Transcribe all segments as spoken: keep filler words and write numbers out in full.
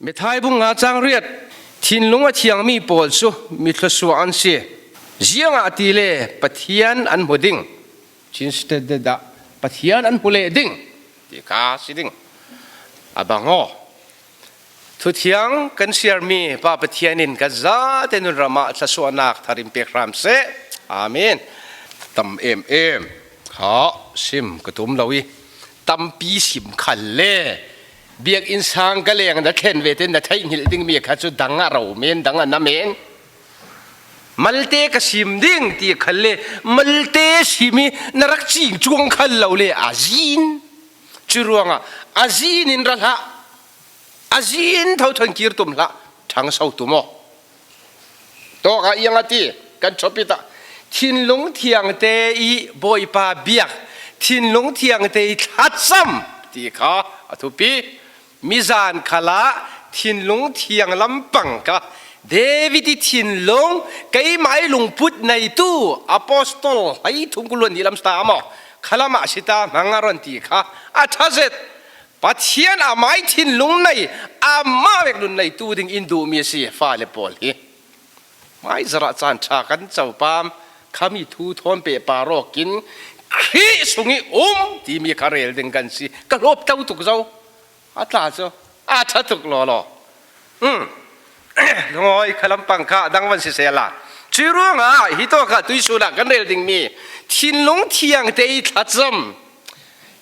Methai bung nga chang riat, thinlung a thiangmi pawl cu mi thluasuah an si. Ziangahtile Pathian an hmu ding. Chin state deuh dah Pathian an hmu leh ding ti kha si ding. A bang aw. Thuthiang kan siarmi Pa Pathian in kan zate nunramah thluasuahnak thar in pek hram seh. Amen. Tam em em kha sim ka tum lo i, tampi sim khal le biakinn sang ka leng na thlen ve te na theih hngilh dingmi kha cu dang a ro men, dang a na men. Malte ka sim ding ti khal le malte sim i na rak cing cuang khal lo le a zin. Cu ruangah a zin in ra hlah, a zin tho thawn kir tum hlah, ṭhangso tum aw. Tawkah iang a ti kan ṭhawpit ah, thinlung thiangte i Bawipa biak, thinlung thiangte i thlacam ti kha a thupi. Mizan khalah thinlung thiang lampang kha David i thinlung, keimah i lungput neitu apostol hleithum kul hluan nih lam si ta maw, khalamah si ta hmang a ron ti kha a ṭha zet. Pathian amah i thinlung nei, amah vek nun neitu ding in duhmi a si fale pawl hi. Mai zarah caan ṭha kan co pam, khami thu thawn pehpar awkin Khrih sung i um timi kha rel ding kan si. Ka hlawp to tuk zo. A tla cu a ṭha tuk lawlaw. Um. Lungawi kha lampang kha a dang van sisehla, cuih ruangah hi tawkah tuihsun ah kan rel dingmi thinlung thiangte i thlacam,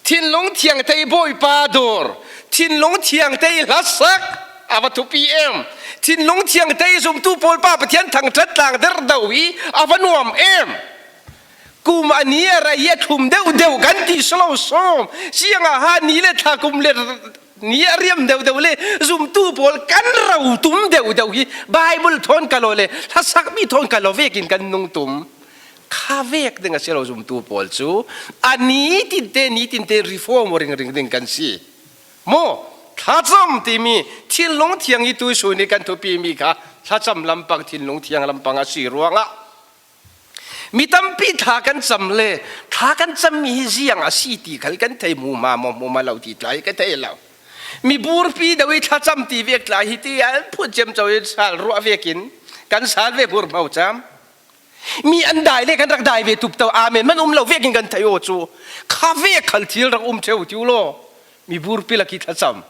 thinlung thiangte i Bawipa dawr, thinlung thiangte i hlasak a va thupi em? Thinlung thiangte i zumtu pawl Pa Pathian thangṭhat tlangder do i a va nuam em? Kum a ni a rei i a thlum deuh deuh kan ti si lo sawm. Ziangah ha ni le thla, kum le ni a riam deuh deuh le zumtu pawl kan ro tum deuh deuh hi Baibal thawn ka lo le hlasakmi thawn ka lo vekin kan nung tum. Kha vek ding a si lo, zumtu pawl cu a ni tinte, ni tinte reform aw ringring ding kan si. Maw, thlacam timi thinlung thiang i tuihsun i kan thupimi kha thlacam lampang, thinlung thiang lampang a si ruangah mi tampi thla kan cam le thla kan cammi hi ziang a si ti khal kan thei, hmuhma maw, hmuhma lo ti tla hi ka thei lo. Miburpi deuh i thlacam ti vek tla hi ti an phut ciamco i sal ruah vekin kan sal vek hur hmo cam. Mi an dai le kan rak dai ve tup to, amen man um lo vekin kan thei aw cu. Kha vek khal thil rak um ṭheu tiu law. Miburpi lak i thlacam.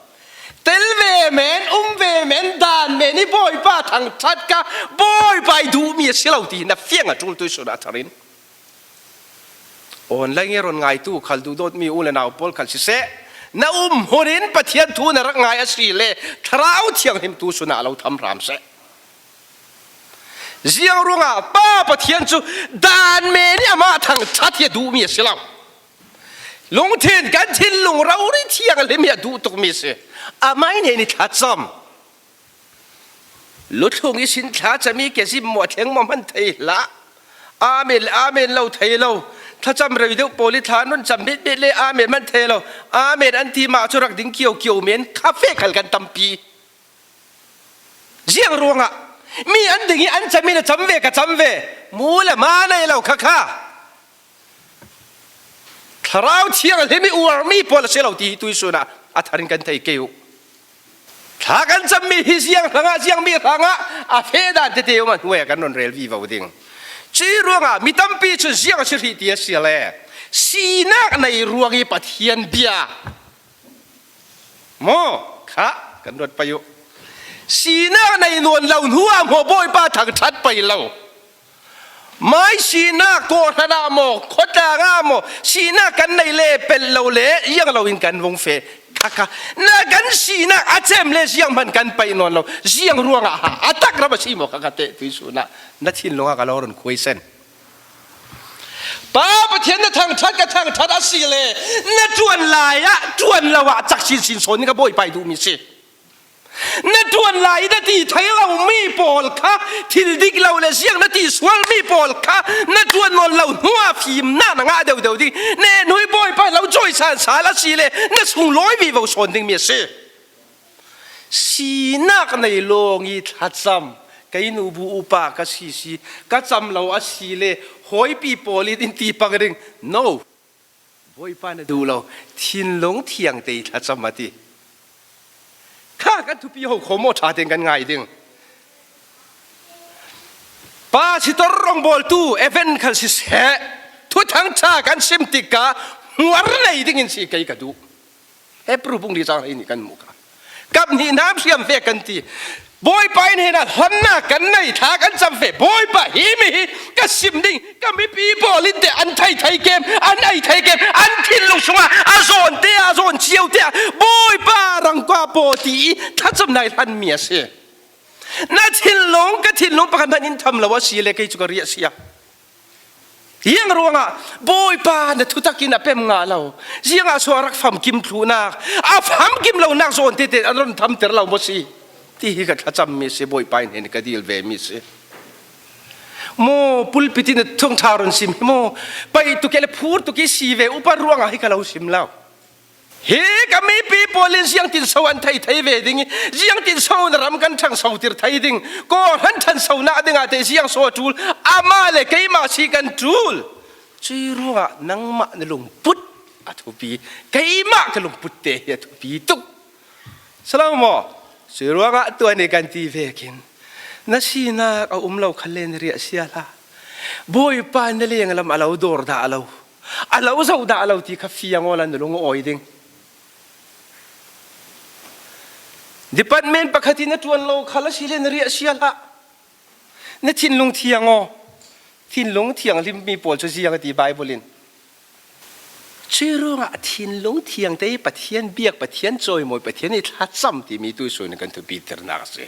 Tel ve men, um ve men, dan men i Bawipa thangṭhat kha Bawipa i duhmi a si lo ti na fiang a ṭul tuihsun ah thar in. Online i ron ngaitu khal duhdawtmi u le nau pawl khal siseh, na um hmun in Pathian thu na rak ngai a si le Thlarau Thianghlim tuihsun ah lo tham hram seh. Ziang ruangah Pa Pathian cu dan men i amah thangṭhat hi a duhmi a si lo. Lungthin kan thinlung rori thianghlim hi a duh tukmi si. Amah i nen i thlacam. Luthlung i sin thlacam i kezim maw, thleng maw hman thei hlah. Amen le amen lo thei lo. Thlacam rei deuh pawl i thla nun cam bitbit le amen hman thei lo. Amen an ti mah cu rak ding kiokio men kha fek khal kan tampi. Ziang ruangah mi an ding i an cam in a cam ve, ka cam ve. Mu le ma nei lo kha kha. Thlarau Thianghlim i uarmi pawl a si lo ti hi tuihsun ah a thar in kan thei kei uh. Thla kan cammi hi ziang hrangah, ziangmi hrangah a feh dan tete um a hnuai ah kan ron rel vivo ding. Cuih ruangah mi tampi cun ziang a si hrih ti a si le sinak nei ruang i Pathian bia maw kha kan ruat pei uh. Sinak nei nawn lo hnu ah maw Bawipa thangṭhat pei lo. Mai sinak kawhhran ah maw, khuatlang ah maw, sinak kan nei le pelh lo le ziang lo in kan vung feh. Kha kha na kan sinak a cem le ziang hman kan paih nawn lo. Ziang ruangah ha a tak ram a si maw kha kha teh tuihsun ah na thinlung ah ka lo run khuaisen. Pa Pathian na thangṭhat, ka thangṭhat a si le na ṭuan lai ah ṭuan lo ah cak sinsin sawn in ka Bawipa i duhmi si. Na ṭuan lai na ti thei lomi pawl kha thil dik lo le ziang na ti sualmi pawl kha na ṭuan nawn lo hnu ah fimnak na ngah deuhdeuh ding. Nehnu i Bawipa lo cawisan sal a si le na sunglawi vivo sawn dingmi a si. Sinak nei lawng i thlacam, kei nubu upa ka si si, ka cam lo a si le hawipi pawl in in ti pang ding. No. Bawipa na duh lo, thinlung thiangte i thlacam a ti. Kha Kan thupi ho kho maw, ṭha teng kan ngai ding. Pastor rawngbawltu event khal siseh, thuthang ṭha kan sim tikah hmuar nei dingin si kei ka duh. Hebru bung li chang hleihnih kan hmuh kha. Kap hnih hnam hriam ve kan ti. Bawipa in hnenah hlanna kan nei, thla kan cam ve. Bawipa, hi mi hi ka sim ding, ka mipi pawl in teh an thei thei kem, an ei thei kem, an thinlung sungah a zawn te, a zawn cio te, Bawipa rangkua paw ti i thlacamna i hlan mi a si. Na thinlung, ka thinlung pakhat hmanh in tham lo a si le kei cu ka riah sia. Ziang ruangah Bawipa na thutakin a pem ngah lo. Ziangah so a rak famkim thluhnak, a famkim lonak zawn tete an ron thamter lo maw si? Ti hi ka thlacam mi si, Bawipa in hin ka dil ve mi si. Maw pulpit in a thawngṭha ron sim hi maw? Paih tuk i le phur tuk i si ve upa ruangah hi ka lo sim lo. Hi ka mipi pawl in ziangtin so an thei thei ve ding i, ziangtin so na ram kan ṭhangsotir thei ding, Kawhhran ṭhansonak dingah teh ziang so a ṭul, amah le keimah si kan ṭul. Cui ruangah nangmah na lungput a thupi, keimah ka lungput te hi a thupi tuk. Si lo maw? Cui ruangah tuan i kan ti vekin na sinak a um lo kha len riah sia hlah. Bawipa na lenglam a lo dawr dah lo, a lo zoh dah lo ti kha fiang awla na lung a awi ding. Department pakhat in a ṭuan lo khal a si le na riah sia hlah. Na thinlung thiang aw. Thinlung thianghlim mi pawl cu ziang a ti Baibal in. Cui ruangah thinlung thiang te i Pathian biak, Pathian cawimawi, Pathian i thlacam timi tuihsun in kan thupiternak a si.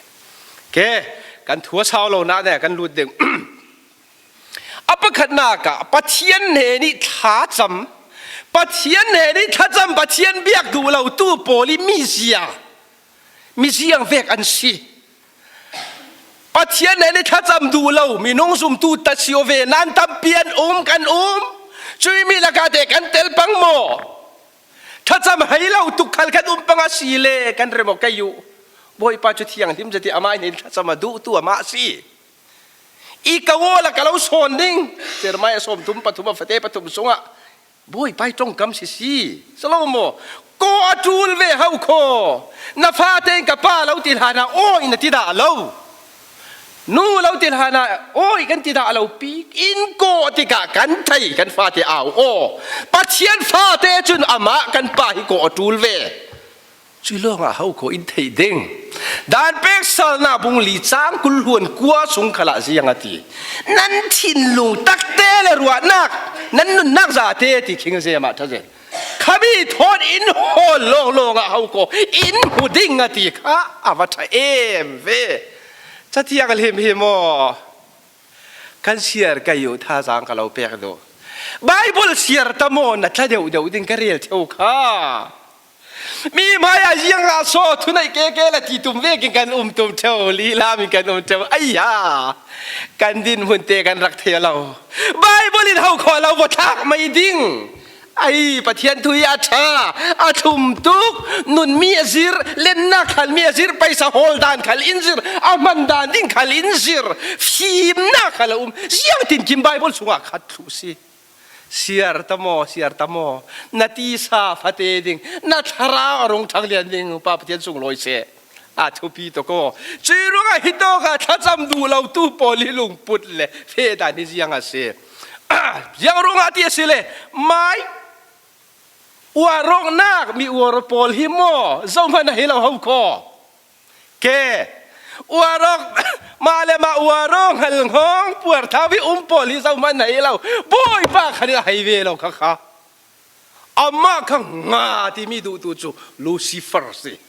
Ke, kan thu a sau lo nak ne kan lut ding. A pakhatnak ah Pathian hnen i thlacam, Pathian hnen i thlacam, Pathian biak duh lo tu pawl i mizia, miziang vek an si. Pathian hnen i thlacam duh lo minung zumtu ta si aw ve, nan tampi an um, kan um. Cui mi lakah teh kan tel pang maw? Thlacam hei lo tuk khal kan um pang a si le kan rem aw kei uh. Bawipa cu thianghlim zet i amah hnen thlacam a duhtu amah a si. I ka aw la ka lo sawn ding. Jeremiah sawmthum pathum a fate pathum sungah Bawipa i ṭongkam sisi. Si lo maw? Kaw a ṭul ve ho khaw. Na fate in ka pa lo ti hlanah awi na ti dah lo. Nu lo ti hlanah awi kan ti dah lo pi. In kaw tikah kan thei kan fate au aw. Pathian fate cun amah kan pa hi kaw a ṭul ve. Cui lawngah ho khaw in theih ding. Dan peksalnak bung li cang kul hluan kua sung khalah ziang a ti. Nan thinlung takte le ruahnak, nan nunnak zate ti khing zeimah ṭha zen. Khami thawn in hawl lawnglawng ah ho khaw in hmu ding a ti kha a va ṭha em ve. Cathiang hlim hi maw? Kan siar ka i uh, thazaang ka lo pek duh. Baibal siar ta maw, na tla deuhdeuh ding ka rel ṭheu kha. Mi hmaiah ziangah saw thuneih keke la ti tum vekin kan um tum ṭheu, lihlam in kan um ṭheu. Aiya, kan dinhmun te kan rak thei lo. Baibal in ho khaw lo va thlak mai ding. Ai, Pathian thu hi a ṭha, a thlum tuk, nunmi a zir, lennak khalmi a zir, paisa hawl dan khal in zir, a hman dan ding khal in zir, fimnak khal a um. Ziangtinkim Baibal sungah khat thluh si. Siar ta maw, siar ta maw, na tisa fate ding, na thlarau a rung ṭhang lian ding, Pa Pathian sunglawi seh. A thupi tuk aw. Cui ruangah hi tawkah thlacam duh lotu pawl hi lungput le feh dan hi ziang a si. Ziang ruangah ti a si le, mai uarawknak mi uaraw pawl hi maw, zohman a hi lo ho khaw. Ke, uarawk, mah le mah uaraw hngalhnghawng puarthau hi um pawl hi zohman a hi lo. Bawipa khan a hei ve lo kha kha. Amah kha nga timi duhtu cu Lucifer si.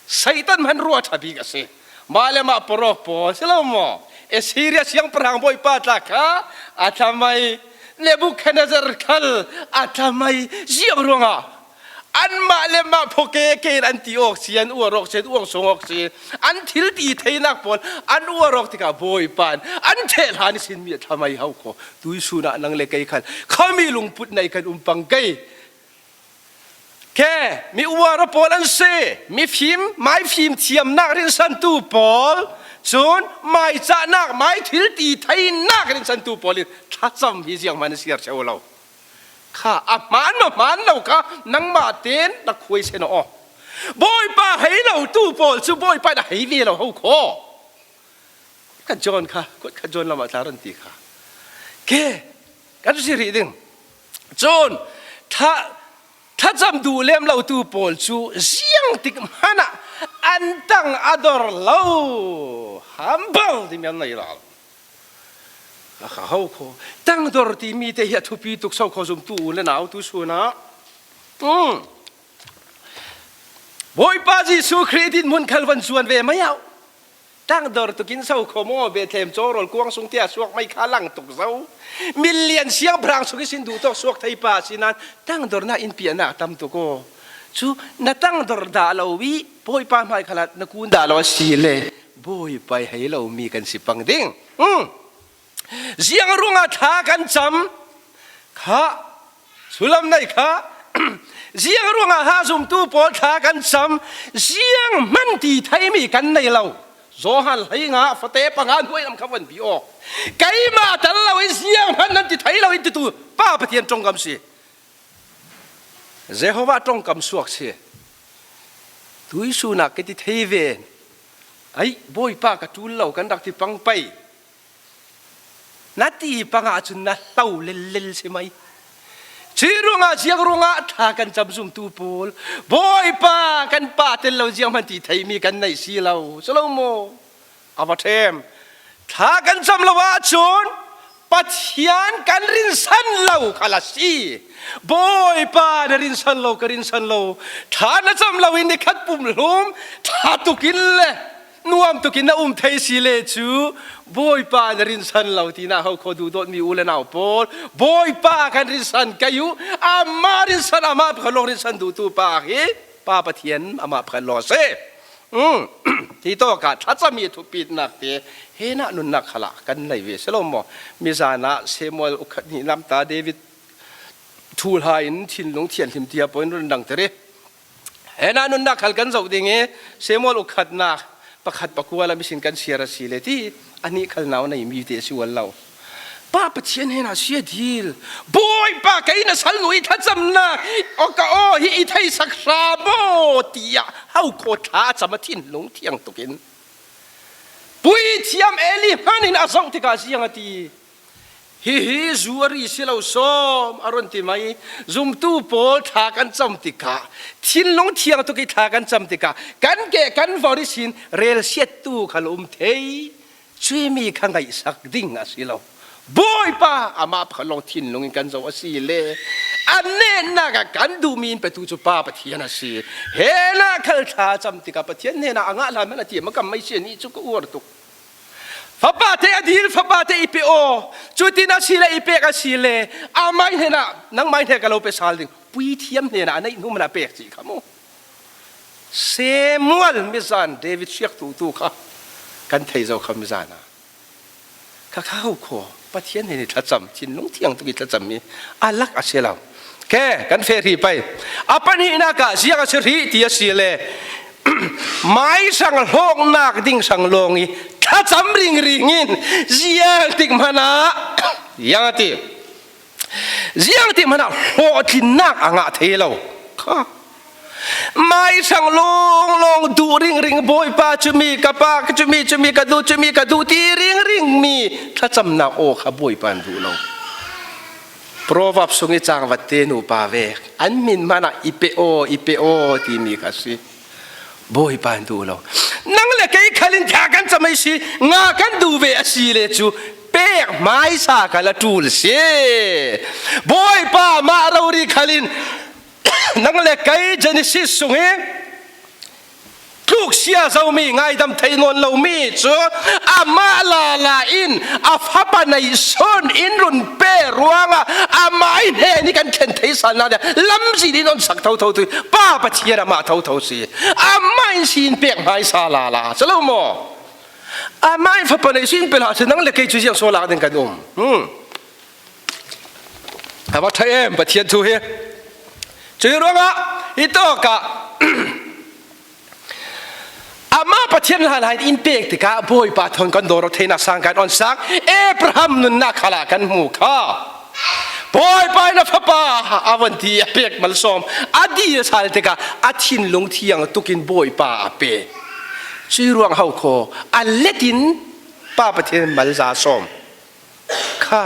Satan hmanrua ṭha bik a si. Mah le mah parok pawl si lo maw? Assyria siangpahrang bawipa tla kha a tlamai. Nebuchadnezzar khal a tlamai. Ziang ruangah anmah le mah phawke ke in an ti awk si, an uar awk si, an uangsawng awk si. An thil ti theinak pawl an uar awk tikah Bawipa in an theh hlan ihsin mi a tlamai ho khaw. Tuihsun ah nang le kei khal khami lungput nei kan um pang kei. Ke, mi uara pawl an si, mifim, maifim thiamnak rinsantu pawl, cun maicahnak, maithil ti theinak rinsantu pawl in thlacam hi zianghman a siar ṭheu lo. Kha, a hmaan maw hmaan lo kha, nangmah tein na khuaisen aw. Bawipa hei lotu pawl cu Bawipa in a hei ve lo ho khaw. Khat John kha, khat John lamah tla ron ti kha. Ke, kan si rih ding. Cun, tha, thlacam duh lem lotu pawl cu ziangtik hmanah an tang a dor lo. Humble timi an nei lo. A kha ho khaw. Tangdor timi te hi a thupi tuk so khaw zumtu u le nau tu sunah. Um. Bawipa Jesuh Khrih dinhmun khal van zuan ve mai au. Tangdor tukin so khaw maw, Bethlehem cawrawl kuang sung te a suak mai kha lang tuk zo. Milian siangpahrang sung ihsin duhtawk suak thei pa a si nan tangdornak in piahnak tam tuk aw. Cu na tangdor dah lo i Bawipa hmai khalah na kun dah lo a si le Bawipa i hei lomi kan si pang ding. Um. Ziang ruangah thla kan cam kha, sulam nei kha, ziang ruangah ha zumtu pawl thla kan cam, ziang hman ti theimi kan nei lo. Johan hlei nga fate panga hnuai lam kha van pi aw. Keimah tel lo in ziang hman nan ti thei lo in titu Pa Pathian ṭongkam si. Jehovah ṭongkam suak si. Tuisun ah ka ti thei ve. Ai, Bawipa ka ṭul lo kan rak ti pang pei. Na ti pangah cun na hlo lellel si mai. Cuih ruangah ziang ruangah thla kan cam zumtu pawl Bawipa kan Pa tel lo ziang hman ti theimi kan nei si lo. Si lo maw? A va ṭhem. Thla kan cam lo ahcun Pathian kan rinsan lo khal a si. Bawipa na rinsan lo, ka rinsan lo. Thla na cam lo in ni khat pumhlum, thla tukin le nuam tukin na um thei si le cu, Bawipa na rinsan lo tinak ho khaw duhdawtmi u le nau pawl, Bawipa kan rinsan kei u, amah rinsan, amah pakhat lawng rinsan duhtu pa hi Pa Pathian amah pakhat lawng a si. Um, hi tawkah thlacam i thupitnak te, he nah nunnak khalah kan nei ve si lo maw? Mizan ah Samuel ukhat hnih lamta David thuhla in thinlung thianhlim tiah pawh in run dangter i, he nah nunnak khal kan zoh ding i, Samuel ukhatnak pakhat pakua lam ihsin kan siar a si le ti, a nih khal nau nei mi te a si ual lo. Pa Pathian hnenah si a dil. Bawipa, kei na salnu i thlacamnak, aw ka aw, hi i theisak hra maw? Tiah ho khaw thla a cam a thinlung thiang tukin. Puithiam Eli hman in a zoh tikah ziang a ti. Hihi zu a ri si lo sawm a run ti mai. Zumtu pawl thla kan cam tikah, thinlung thiang tuk i thla kan cam tikah, kan keh kan vor ihsin relsiattu khal um thei. Cuimi kha ngaihsak ding a si lo. Bawipa amah pakhat lawng thinlung in kan zoh a si le, a nehnak ah kan duhmi in petu cu Pa Pathian a si. He nah khal thla cam tikah Pathian hnenah a ngah hlan hmanh a ti a makam mai si a nih cu ka uar tuk. Fapa te a dil, fapa te i pe aw. Cutin a si le i pek a si le, amah hnenah, nangmah hnen ka lo pe sal ding. Puithiam hnenah a neih hnu hmanh a pek cih kha mu. Samuel mizan David siak tu tu kha kan thei zo kha mizan ah. Kha kha ho khaw, Pathian hnen i thlacam, thinlung thiang tuk i thlacam mi a lak a si lo. Ke, kan feh hrih pei. A pahnihnak ah ziang a si hrih ti a si le, mai hrang hlawknak ding hrang lawng i thlacam ringring in ziang tik hmanh ah, ziang a ti. Ziang ti hmanh ah hlawhtlinnak a ngah thei lo kha. Mai hrang lawnglawng duh ringring, Bawipa, cumi ka pah, cumi, cumi ka duh, cumi ka duh ti ringring mi thlacamnak aw kha Bawipa in duh lo. Proverbs sung i cangvat te nupa vek an hmin hmanh ah i pe aw, i pe aw timi kha si. Bawipa in duh lo. Nang le kei khal in thla kan cam i si, nga kan duh ve a si le cu pek hmaisa kha la ṭul si. Bawipa mah rori khal in nang le kei Genesis sung i tluksia zomi, ngaidam thei nawn lomi cu amah lala in a fapa neihsun in run pe ruangah amah i hnen i kan thlen thei sal nak lamzin in on sak thotho tu Pa Pathian amah thotho si. Amah in si in pek hmaisa lala si lo maw? Amah in fapa neihsun pe hlah si, nang le kei cu ziang so lak ding kan um? Hmm. A va ṭha em Pathian thu hi. Cuih ruangah hi tawkah amah Pathian hlanah in pek tikah Bawipa thawn kan dawr theinak sang kan on sak. Abraham nunnak khalah kan hmu kha. Bawipa in a fapa a von ti a pek malsawm, a dil sal tikah a thinlung thiang tukin Bawipa a pe. Cuih ruang hau khaw a letin Pa Pathian malza sawm kha.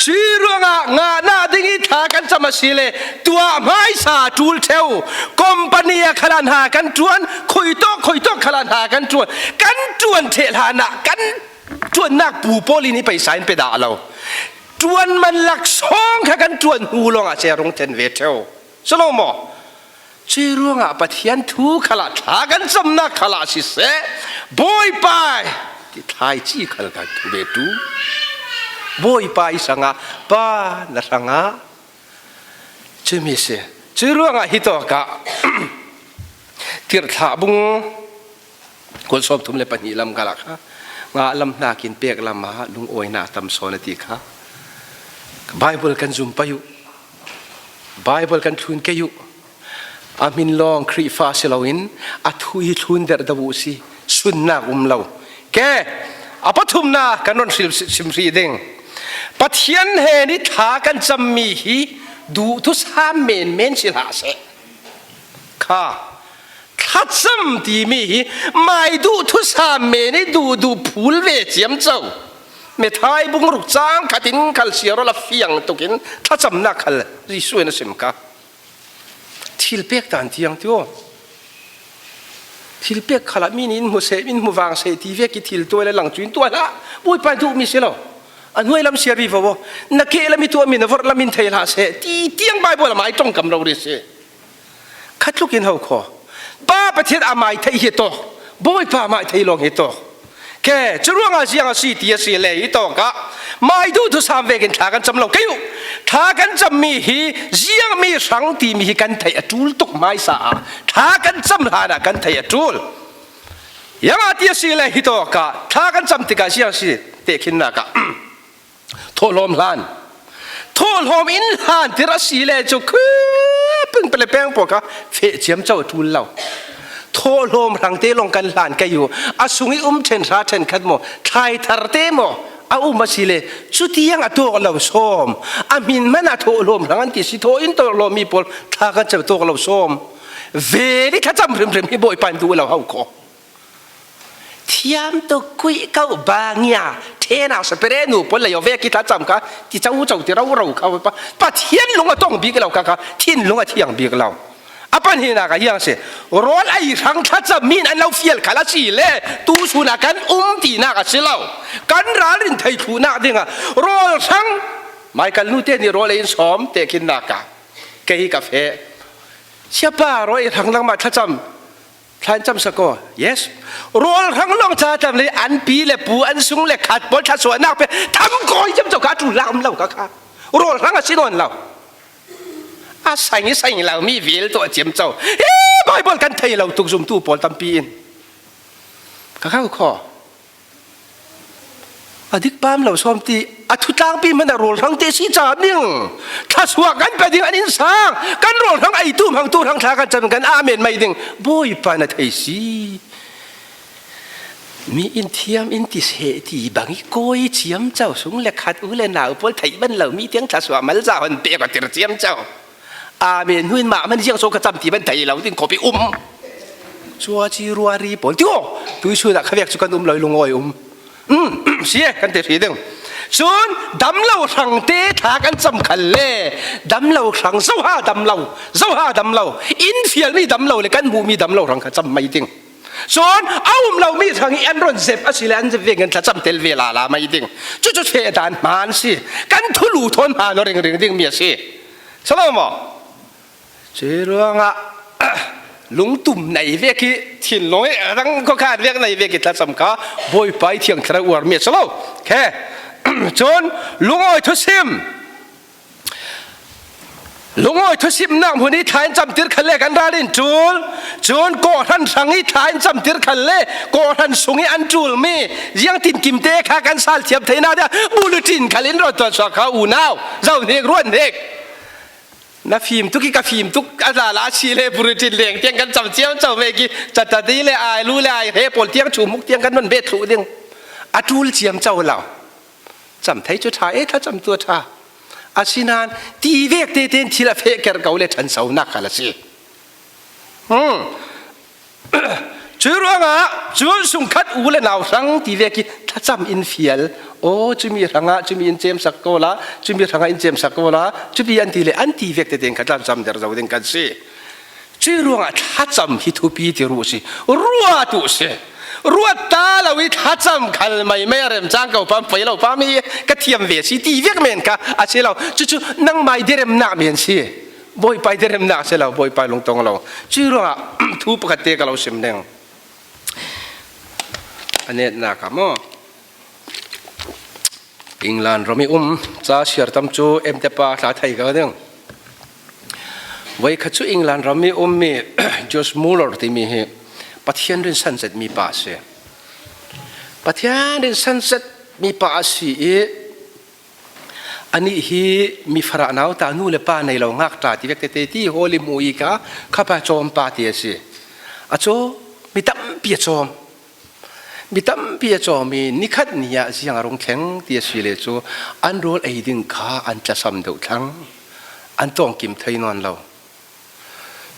Cuih ruangah ngahna ding ih thla kan cam a si le tuah hmaisa ṭul ṭheu. Company ah khalah hna kan ṭuan, khuitawk khuitawk khalah hna kan ṭuan, kan ṭuan ṭheh hlanah kan ṭuannak pu pawl in hi paisa in pe dah lo. Ṭuan man laksawng kha kan ṭuan hnu lawngah se a rung ṭhen ve ṭheu. Si lo maw? Cuih ruangah Pathian thu khalah thla kan camnak khalah siseh, Bawipa ti thlaici khal kan thu ve tu. Bawipa ih hrangah, Pa na hrangah, cumi si. Cuih ruangah hitawkah Tirhthlah bung kul sawmthum le pahnih lam khalah kha ngah lam hnakin pek lamah lungawinak a tam sawn a ti kha. Baibal kan zum pei uh. Baibal kan thlun kei uh. A hmin lawng Khrihfa si loin a thu hi thlun derh do uh si. Sunnak um lo. Ke, a pathumna kan run sim hrih ding. Pathian hnen ih thla kan cammi hi duhthusam menmen si hlah seh. Kha, thlacam timi hi mai duhthusam men ih duhduh phul ve ciamco. Methai bung ruk cang khatin khal siar awla fiang tukin thlacamnak khal Jesuh in a sim kha. Thil pek dan tiang ti aw. Thil pek khalah mi nih in hmu seh, in hmu vang seh ti vek ih thil tuai le lang cu in tuah hlah. Bawipa in duhmi si lo. A hnuai lam siar vivo aw. Na keh lam ih tuahmi na vorh lam in thei hlah seh ti tiang Baibal a mai ṭongkam rori si. Khat tlukin ho khaw. Pa Pathian a mai theih hi tawk. Bawipa a mai theih lawng hi tawk. Ke, curuangah ziang a si ti a si le hitawkah mai duhthusam vekin thla kan cam lo kei uh. Thla kan cammi hi ziangmi hrang timi hi kan theih a ṭul tuk hmaisa ah thla kan cam hlanah kan theih a ṭul. Ziangah ti a si le hitawkah thla kan cam tikah ziang a si tehkhinnak ah thawhlawm hlan. Thawhlawm in hlantir a si le cu khui peng pele peng pawl kha feh ciamco a ṭul lo. Thawhlawm hrangte lawng kan hlan kei uh. A sung ih um ṭhen hra ṭhen khat maw, thlaitharte maw a um a si le cutiang a tawk lo sawm. A hmin hmanah thawhlawm hrang an ti si, thaw in thawhlawm mi pawl thla kan cam tawk lo sawm. Vel ih thlacam hrimhrim hi Bawipa in duh lo hau khaw. Thiam tuk kuih kauh bangia ṭhen a sapere nu pawl lei aw vek ih thlacam kha ti coco ti roro kha pa, Pathian lung a tong bik lo kha kha thinlung a thiang bik lo. A pahnihnak ah hiang si. Rawl ei hrang thlacam mi in an lo fial khal a si le tu sunah kan um tinak a si lo. Kan ralrin thei thluhnak dingah rawl hrang Michael nu te nih rawl ei in sawm tehkhinnak ah kei hi ka feh. Siapa, rawl ei hrang lengmah thlacam Thla in camsak aw. Yes. Rawl hrang lawng thlacam le an pi le pu an sung le khat pawl thluasuahnak pe tham kawi ciamco kha a ṭul lak um lo kha kha. Rawl hrang a si nawn lo. A saing saing lo mi vel tuah ciamco. Hi Baibal kan thei lo tuk zumtu pawl tampi in. Ka kha khaw. A dik pam lo sawm ti a thutlangpi hmanah rawl hrang te si ca ding. Thluasuah kan pe ding an in sang. Kan rawl hrang ei tu hmang tu hrang thla kan cam kan amen mai ding. Bawipa na thei si. Mi in thiam in ti seh ti bang ih kawi ciamco sung le khat u le nau pawl theih ban lo mi tiang thluasuah malza hon pek aw tir ciamco. Amen hnu in mah hman ziang so ka cam ti ban thei lo ding khawp ih um. Cuaci ruari pawl ti aw. Tuisun ah khavek cu kan um lo ih lungawi um. Um, si e, kan ti hri ding. Cun damlo hrangte thla kan cam khal le damlo hrang zoha damlo, zoha damlo, in fialmi damlo le kan hmuhmi damlo hrang kha cam mai ding. Cun a um lomi hrang ih an ron zep a si le an zep vekin thlacam tel ve lala mai ding. Cucu feh dan hmaan si. Kan thulu thawn hmaan aw ringring dingmi a si. Si lo maw? Cuih ruangah lungtum nei vek ih thinlung ih rang khuakhan vek nei vek ih thlacam kha Bawipa ih thiang thlarau uarmi a si lo. Khe. Cun lungawi thusim. Lungawi thusimnak hmun ih thla in camtir khal le kan ral in ṭul. Cun kawhhran hrang ih thla in camtir khal le kawhhran sung ih an ṭulmi ziangtin kimte kha kan sal thiam theinak tiah bulletin khal in ron tuahsuak kha unau. Zohhnik, ruahhnik. Na fim tuk ih ka fim tuk a lala a si le bulletin leng tiang kan cam ciamco vek ih catadi le ailu le aihre pawl tiang chumuk tiang kan non bet thluh ding. A ṭul ciamco lo. Cam thei cu ṭha, e, thlacam tu a ṭha. Asinain ti vek tete in thil a feh kerh ko le ṭhansonak khal a si. Hmm. Cuih ruangah cun sungkhat u le nau hrang ti vek ih thlacam in fial. Aw, cumi hrangah cumi in cemsak ko la, cumi hrangah in cemsak ko la, cumi an ti le an ti vek tete in kha thlacam der zo ding kan si. Cuih ruangah thlacam hi thupi ti ruh si. Ruat uh si. Ruat ta lo ih thlacam khal maimai a remcang ko pam, poi lo pam hi ka thiam ve si ti vek men kha a si lo. Cucu nangmai deremnak men si. Bawipa ih deremnak si lo, Bawipa ih lungtong lo. Cuih ruangah thu pakhat te ka lo sim ding. A netnak ah maw? England ram ih um ca siar tam cu em te pa hla thei ko ding. Voikhat cu England ram ih ummi George Muller timi hi Pathian rinsan zetmi pa a si. Pathian rinsan zetmi pa a si ih anih hi mi farah nau ta, nu le pa nei lo ngakṭa ti vek tete ti hawl ih hmu ih kha, kha pa cawm pa ti a si. A cawm, mi tampi a cawm. Mi tampi a cawm ih nikhat ni ah ziang a rung thleng ti a si le cu an rawl ei ding kha an tlasam deuh thlang, an tawngkim thei nawn lo.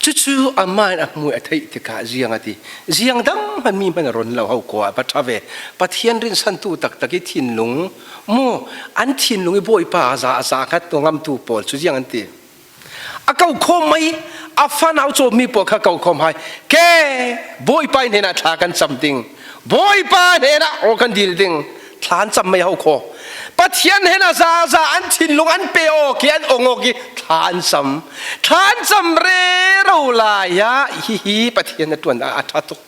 Cucu amah in a hmuh a theih tikah ziang a ti. Ziang dang hman mi hman a run lo, ho khua a va ṭha ve. Pathian rinsantu taktak ih thinlung mu, an thinlung ih Bawipa za a za khat tu ngamtu pawl cu ziang an ti. A ko khawm mai, a fanau cawmmi pawl kha ko khawm hai. Ke, Bawipa ih hnenah thla kan cam ding. Bawipa hnenah aw kan dil ding. Thla an cam mai ho khaw. Pathian hnenah zaza an thinlung an pe awk ih an ong awk ih thla an cam. Thla an cam rero lai ah hihi Pathian a ṭuan a ṭha tuk.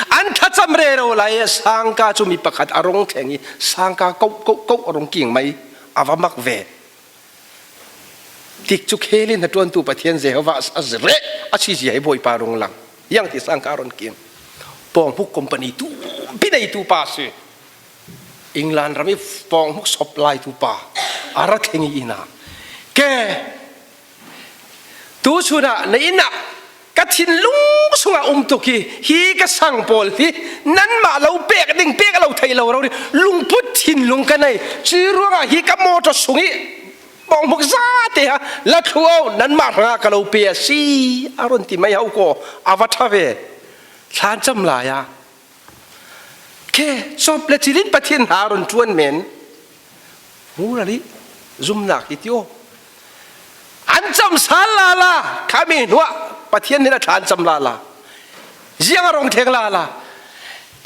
An thlacam rero lai ah sangka cu mi pakhat a rung thleng ih sangka koh, koh, koh a rung king mai. A va mak ve. Tikcu khel in hnaṭuantu Pathian Jehovah a zireh a si zia hi Bawipa rung lang. Hiang ti sangka run kim. Pawnghmuk company tu, pi neitu pa si. England ram ih pawnghmuk sop laitu pa. A ra thleng ih inn ah. Ke, tu sunah na inn ah ka thinlung sungah um tuk hi, hi ka sang pawl hi, nanmah lo pek ding, pek lo thei lo rori, lungput thinlung ka nei. Cuih ruangah hi ka mawṭaw sung ih pawnghmuk zate ha la thluh aw, nanmah hrangah ka lo pe a si, a run ti mai ho khaw, a va ṭha ve. Thla an cam lai ah. Khe, cawp le cil in Pathian hna run ṭuan men. Hmu ralih, zumnak hi ti aw. An cam sal lala, khami hnuah Pathian hnenah thla an cam lala. Ziang a rung thleng lala.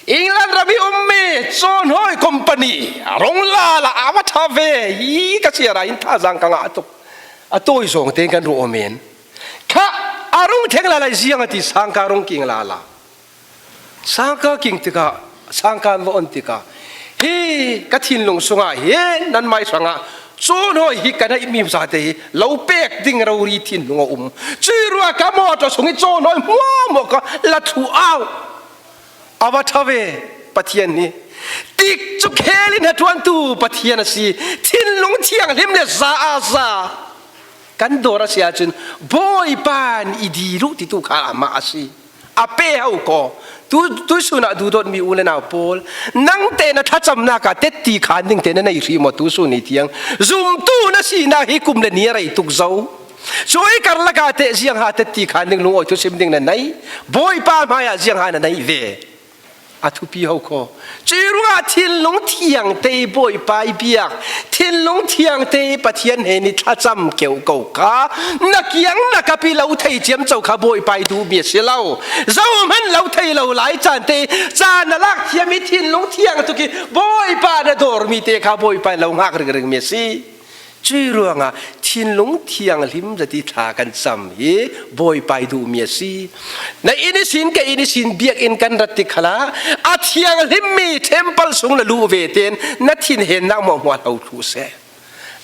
England ram ih ummi cawhnawi company a rung lala, a va ṭha ve. Hi ka siar ah hin thazaang ka ngah tuk. A tawi zawng tein kan ruah aw men. Kha a rung thleng lala ih ziang a ti, sangka rung king lala. Sangka king tikah, sangka an va on tikah, hi ka thinlung sungah hi nanmai hrangah cawhnawi hi ka neihmi zate hi lo pek ding rori thinlung a um. Cuih ruangah ka mawṭaw sung ih cawhnawi hmuahhmuah kha la thluh aw. A va ṭha ve Pathian hi. Tikcu khel in hnaṭuantu Pathian a si. Thinlung thianghlim le za a za kan dawr a si ahcun Bawipa in i dil uh titu kha amah a si. A pe ho khaw. Tu, tuihsun ah duhdawtmi u le nau pawl, nangte na thlacamnak ah tetti khaan ding te na nei hrih maw tuihsun ni tiang? Zumtu na sinak hi kum le ni a rei tuk zo. Cuih karlak ah teh ziangha tetti khaan ding lungawi thusim ding na nei? Bawipa hmaiah ziangha na nei ve? A thupi ho khaw. Cuih ruangah thinlung thiangte Bawipa ih biak, thinlung thiangte Pathian hnen ih thlacam keuh ko kha, na kiang na kap ih lo thei ciamco kha Bawipa ih duhmi a si lo. Zohman lo thei lo lai caan te, caan na lak thiam ih thinlung thiang tuk ih Bawipa na dawrmi te kha Bawipa in lo ngak ringringmi a si. Cuih ruangah thinlung thianghlim zat ih thla kan cam hi Bawipa ih duhmi a si. Na inn ihsin, ka inn ihsin, biakinn kan rat tik khalah a thianghlimmi temple sung na luh ve tein na thinhennak hmuahhmuah hlo thluh seh.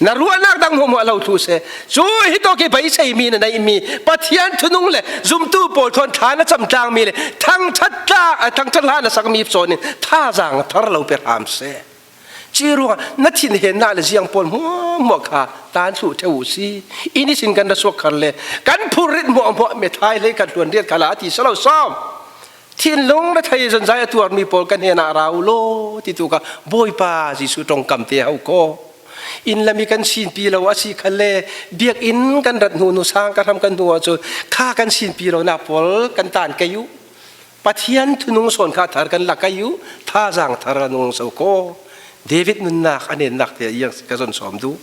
Na ruahnak dang hmuahhmuah hlo thluh seh. Cu hitawk ih beiseimi na neihmi Pathian thunung le zumtu pawl thawn thla na camtlangmi le thangṭhat tla, thangṭhat hla na sakmi cawn in thazaang thar lo pe hram seh. Cuih ruangah na thinhennak le ziang pawl hmuahhmuah kha tan thluh ṭheu uh si. Inn ihsin kan ra suak khar le kan phurrit hmuahhmuah methai hleikhat hluan riat khalah a ti si lo sawm. Thinlung rethei zonzai a tuarmi pawl kan hnenah ra uh law titu kha Bawipa Jesuh ṭongkam te ho khaw. Inn lam hi kan sinpi lo a si kha le, biakinn kan rat hnu, hnu sang kan hram kan hnu ah cun kha kan sinpi lo nak pawl kan tan kei uh. Pathian thunung sawn kha thar kan la kei uh, thazaang thar a nung so ko. David nunnak a nennak te ziang si ka zon sawm duh.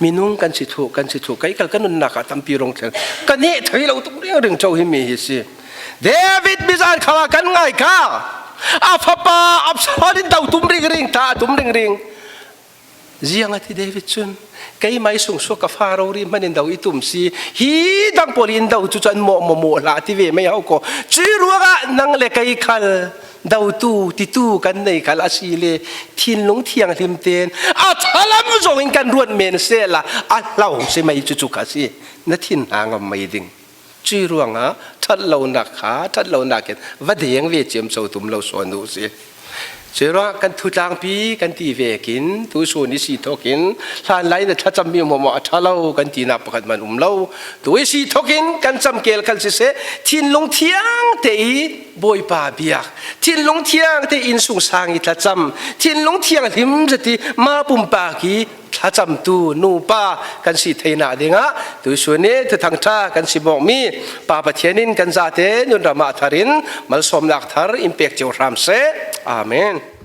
Minung kan si thuh, kan si thuh, kei kal ka nunnak ah tampi rung thlen. Ka neh thei lo tuk ringring co hi mi hi si. David mizan kha kan ngai kha. A fapa Absalom in do tum ringring, ta a tum ringring. Ziang a ti David cun, keimah i sungsuak ka fa rori hman in do i tum si, hi dang pawl in do cu cu an mawh mawh mawh hlah ti ve mai hau ko. Cui ruangah nang le kei khal dotu, titu kan nei khal a si le, thinlung thianghlim tein a thalam zong in kan ruat men sehla, a hlau si mai cu cu kha si. Na thin hna ngam mai ding. Cui ruangah ṭhat lonak kha, ṭhat lonak in va deng ve ciamco tum lo suan uh si. Cui ruangah kan thutlangpi kan ti vekin, tusun i si thokin, hlanlai in a thlacammi hmuahhmuah a ṭha lo kan tinak pakhat hmanh um lo. Tu i si thokin kan camkel khal siseh, thinlung thiang te i Bawipa biak, thinlung thiang te innsungsang i thlacam, thinlung thianghlim zet i mah pumpak i thlacamtu nupa kan si theinak dingah tuisun i Thuthang ṭha kan si mawkmi Pa Pathian in kan zate nunram ah thar in malsawmnak thar in pek cio hram seh. Amen.